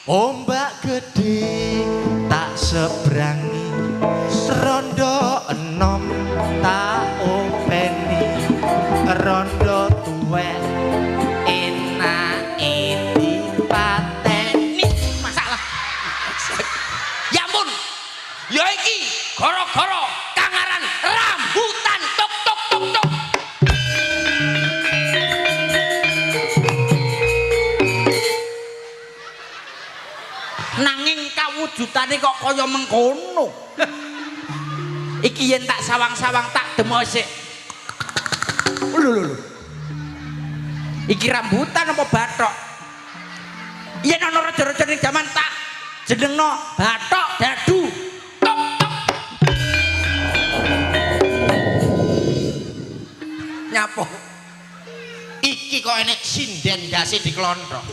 Ombak gede tak sebrangi, rondo enom tak openi, rondo tuwek enake dipateni. Masalah. Ya ampun. Ya iki gara-gara kangaran rambutan tok tok tok tok. Nanging kawujudane kok kaya mengkono. Iki yen tak sawang-sawang tak demo sik. Lho lho lho. Iki rambutan apa bathok? Yen ana raja-raja ning jaman tak jenengno bathok dadu. Tok tok. Nyapo? Iki kok enek sinden ndase diklonthok.